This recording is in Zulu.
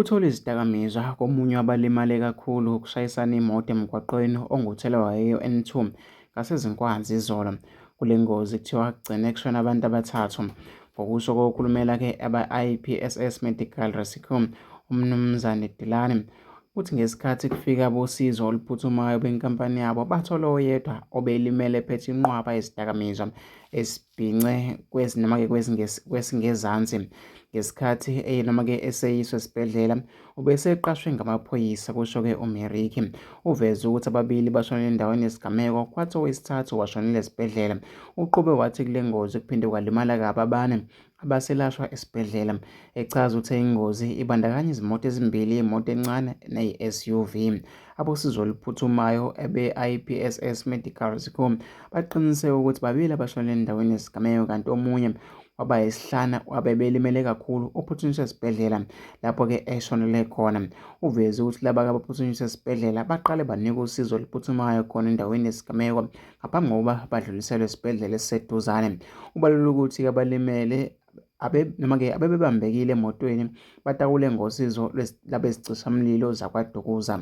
Kutholwe izidakamizwa komunye wabalimale kakhulu kushayisana imoto emgwaqweni onguthelawayeka u-N2 ngaseZinkwanzi izolo. Kule ngozi kuthiwa kugcine kushone abantu abathathu. Ngokusho kokhulumela-ke aba-IPSS Medical Rescue uMnumzane Dilani, uthi ngesikhathi kufika abosizo oluphuthumayo benkampani yabo bathola oyedwa obelimele ephethe inqwaba yezidakamizwa esibhince kwezi noma-ke kwesingezansi ngesikhathi eye noma-ke eseyiswa esibhedlela ubeseqashwe ngamaphoyisa kusho-ke uMeriki. Uveze ukuthi ababili bashonele endaweni yesigameko kwathi owesithathu washonela esibhedlela. Uqhube wathi kule ngozi kuphinde kwalimala kabi abane abaselashwa esibhedlela. Echaza uthe ingozi ibandakanya izimoto ezimbili, imoto encane neyi-SUV. Abosizo oluphuthumayo abe-IPSS Medical Rescue baqiniseke ukuthi babili abashonele endaweni yesigameko kanti omunye wabayisihlanu abebelimele kakhulu uphuthunyiswe esibhedlela lapho-ke eshonele khona. Uveze ukuthi laba abaphuthunyiswe esibhedlela baqale banikwa usizo oluphuthumayo khona endaweni yesigameko ngaphambi kokuba badluliselwe esibhedlela esiseduzane. Ubalula ukuthi abalimele abe noma-ke abebebambekile emotweni batakule ngosizo labezicishamlilo zakwaDukuza.